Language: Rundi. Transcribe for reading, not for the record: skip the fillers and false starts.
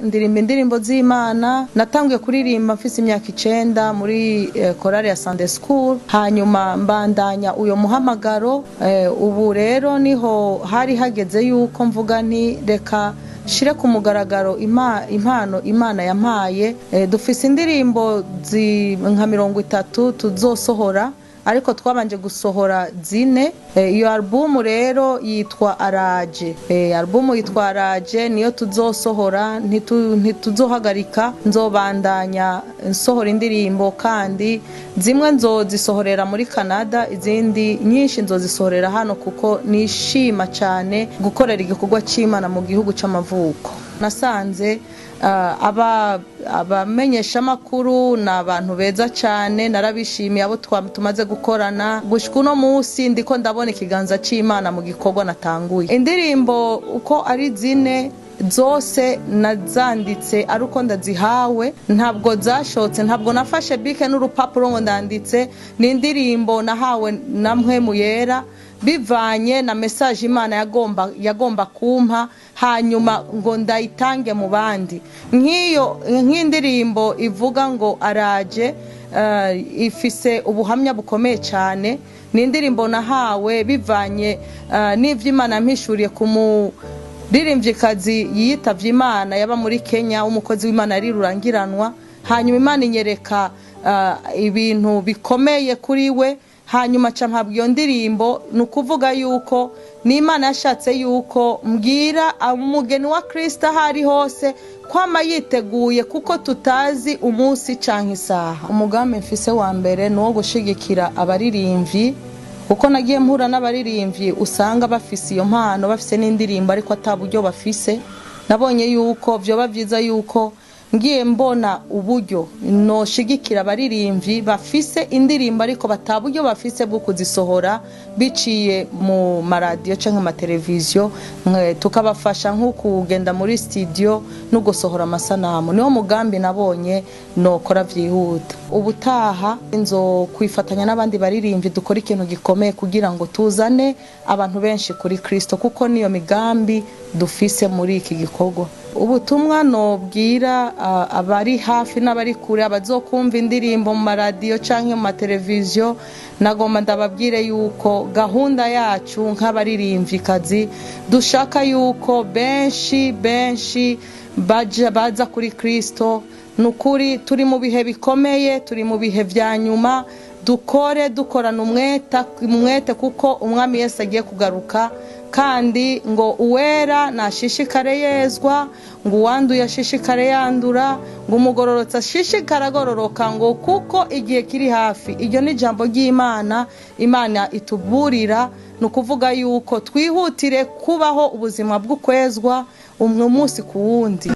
Ndirimba indirimbo z'Imana. Natanguye kuririmba mfise imyaka 9 muri korale ya Sunday School, hanyuma mbandanya uyo muhamagaro. Ubu rero niho hari hageze yuko mvuga nti reka shire ku mugaragaro impano Imana yampaye. Dufise indirimbo nka 30 tuzosohora, ariko twabanje gusohora 4. Iyo albumu rero yitwa Araje. Albumu yitwa Araje niyo tuzosohora, ntituzohagarika, nzobandanya nsohora indirimbo, kandi zimwe nzozisohorera muri Canada, izindi nyinshi nzozisohorera hano, kuko nishima cyane gukorera igikorwa cy'Imana mu gihugu c'amavuko. Nasanze abamenyeshamakuru ni abantu beza cyane, narabishimiye abo tumaze gukorana gushika uno munsi. Ndiko ndabona ikiganza c'Imana mu gikorwa natanguye. Indirimbo uko ari 4 zose nazanditse ari uko ndazihawe, ntabwo zashotse, ntabwo nafashe bike n'urupapuro ngo ndanditse. Ni indirimbo nahawe na Mpwemu Yera bivanye na message Imana yagomba kumpa, hanyuma ngo ndayitange mu bandi. Nk'iyo nk'indirimbo ivuga ngo Araje, ifise ubuhamya bukomeye cyane. Ni indirimbo nahawe bivanye n'ivyo Imana yampishuriye ku muririmvyikazi yitavye Imana yaba muri Kenya, umukozi w'Imana yari rurangiranwa. Hanyuma Imana inyereka ibintu bikomeye kuri we, hanyuma ca mpabwa iyo ndirimbo. Ni ukuvuga yuko ni Imana yashatse yuko mbwira umugeni wa Kristo aho ari hose kwama yiteguye, kuko tutazi umunsi canke isaha. Umugambi mfise wa mbere ni uwo gushigikira abaririmvyi, kuko nagiye mpura n'abaririmvyi usanga bafise iyo mpano, bafise n'indirimbo, ariko ata buryo bafise. Nabonye yuko vyoba vyiza yuko ngiye mbona uburyo noshigikira abaririmvyi bafise indirimbo ariko bata buryo bafise bwo kuzisohora biciye mu maradiyo canke amateleviziyo, tukabafasha nko kugenda muri studio no gusohora amasanamu. Niwo mugambi nabonye nokora vyihuta. Ubutaha nzo kwifatanya n'abandi baririmvyi dukora ikintu gikomeye kugira ngo tuzane abantu benshi kuri Kristo, kuko niyo migambi dufise muri iki gikorwa. Ubutumwa nobwira abari hafi n'abari kure, abazokumva indirimbo mu maradiyo canke mu mateleviziyo, nagomba ndababwire yuko gahunda yacu nk'abaririmvyikazi dushaka yuko benshi benshi baza kuri Kristo. Nukuri turi mu bihe bikomeye, turi mu bihe vya nyuma. Dukore dukorana umwete, kuko umwami Yesu agiye kugaruka, kandi ngo uwera nashishikare yezwa, ngo uwanduye ashishikare yandura, ngo umugororotsi ashishikare agororoka, ngo kuko igihe kiri hafi. Iryo ni ijambo ry'Imana, Imana ituburira. Ni ukuvuga yuko twihutire kubaho ubuzima bw'ukwezwa umwe munsi ku wundi.